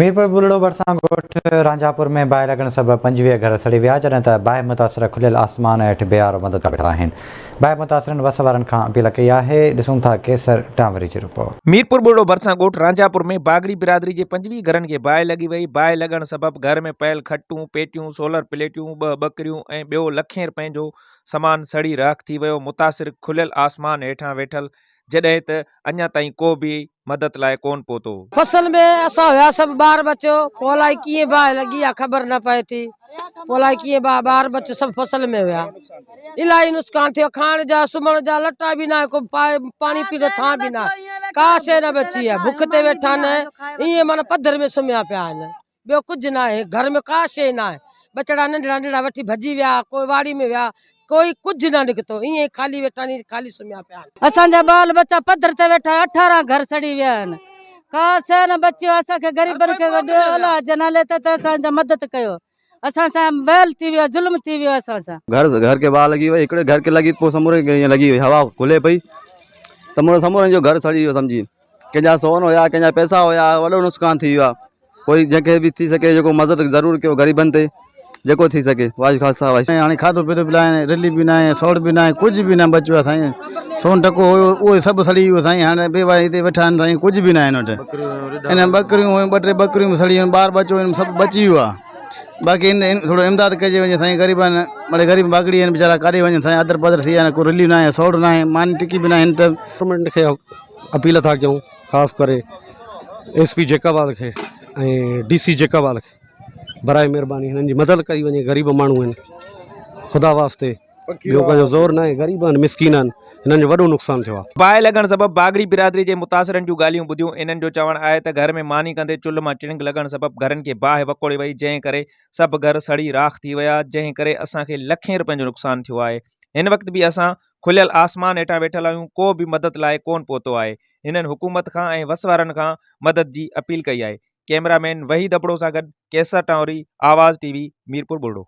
ميرپور ٻرڙو ڀرسان ڳوٺ رانجهاپور ۾ باهه لڳڻ سبب 25 گهر سڙي ويا، جڏهن ته باهه متاثر کليل آسمان هيٺ بي آرو مدد ويٺا آهن. باهه متاثرن وس وارن کان اپيل ڪئي آهي. ڏسون ٿا قيصر ٽانوري جي رپورٽ. ميرپور ٻرڙو ڀرسان ڳوٺ رانجهاپور ۾ باگڙي برادري جي 25 گهرن کي باهه لڳي وئي، باهه لڳڻ سبب گهر ۾ پيل کٽون، پيٽيون، سولر پليٽيون، ٻه ٻڪريون ۽ ٻيو لکين رپين جو سامان سڙي راک ٿي ويو، متاثر کليل آسمان هيٺان ويٺل جڏهن ته اڃا تائين ڪو به مدد لاء ڪونه پهتو. فصل ۾ اسان هيا سڀ ٻار ٻچو پوء الائي ڪيئن باهه لڳي اها خبر نه پئي ٿي پوء الائي ڪيئن باهه ٻار ٻچو سڀ فصل ۾ هيا الائي نسقان ٿيو کائڻ جا سمهڻ جا لٽا به ناهي ڪو پاڻي پيئڻ جو ٿانء به ناهي ڪا شيء نه بچي آهي بک تي ويٺا آهن ائين معنيٰ پڌر ۾ سمهيا پيا آهن. ٻيو ڪجهه ناهي، گهر ۾ ڪا شيء ناهي. ٻچڙا ننڍڙا ننڍڙا وٺي ڀڄي ويا، ڪوئي واڙي ۾ ويا، ڪوئي ڪجهه نه نڪتو، ائين ئي خالي ويٺا آهن، خالي سمهيا پيا آهن. اسان جا ٻال ٻچا پڌر تي ويٺا آهن، 18 گهر سڙي ويا آهن، ڪا شيء نه بچي آهي، اسان کي غريبن کي ڏيو الله جي نالي تي ته اسان جا مدد ڪيو، اسان سان ويل ٿي ويو آهي، ظلم ٿي ويو آهي اسان سان. گهر گهر کي باهه لڳي وئي، هڪڙي گهر کي لڳي پوء سموري کي ائين لڳي وئي، هوا گهلي پئي ته سمورن جو گهر سڙي ويو سمجهي، ڪنهن جا سون هيا، ڪنهن جا پئسا هيا، وڏو نقصان ٿي ويو آهي. ڪوئي جنهن کي به ٿي سگهي جيڪو مدد ضرور ڪيو غريبن تي جيڪو ٿي سگهي واجب خالصا واجب. هاڻي کاڌو پيتو به ناهي رلي به ناهي سوڙ به ناهي ڪجهه به نه بچيو آهي سائين سون ٽڪو هيو اهو سڀ سڙي ويو سائين هاڻي بي وائي هتي ويٺا آهن سائين ڪجهه به ناهي هن وٽ ان ٻڪريون هيون ٻه ٽي ٻڪريون به سڙي ويون ٻار ٻچو هن سڀ بچي ويو آهي باقي ان ٿورو امداد ڪجي وڃي سائين غريبن مڙي غريب باگڙي آهن ويچارا ڪاڏي وڃن سائين ادر پدر ٿي ويا آهن ڪو رلي ناهي سوڙ ناهي ماني ٽڪي به ناهي هن ٽائيم. گورنمينٽ کي اپيل ٿا ڪيون خاص ڪري ايس پي جيڪب آباد کي ۽ ڊي سي جيڪب آباد کي برائي مھرباني ھنن جي مدد ڪئي وڃي غريب ماڻھو آھن خدا واسطي ٻيو ڪنھن جو زور ناھي غريب آھن مسڪين آھن ھنن جو وڏو نقصان ٿيو آ. باهه لڳڻ سبب باگڙي برادري جي متاثرن جون ڳالهيون ٻڌيون، انهن جو چوڻ آهي ته گهر ۾ ماني ڪندي چلهه مان چڻنگ لڳڻ سبب گهرن کي باهه وڪوڙي وئي، جنهن ڪري سڀ گهر سڙي راخ ٿي ويا، جنهن ڪري اسان کي لکين رپين جو نقصان ٿيو آهي، هن وقت به اسان کليل آسمان هيٺان ويٺل آهيون، ڪو به مدد لاء ڪونه پهتو آهي، هنن حڪومت کان ۽ وس وارن کان مدد جي اپيل ڪئي آهي، ڪئميرا مين وحيد ابڙو سان گڏ قيصر ٽانوري، آواز ٽي وي، ميرپور ٻرڙو.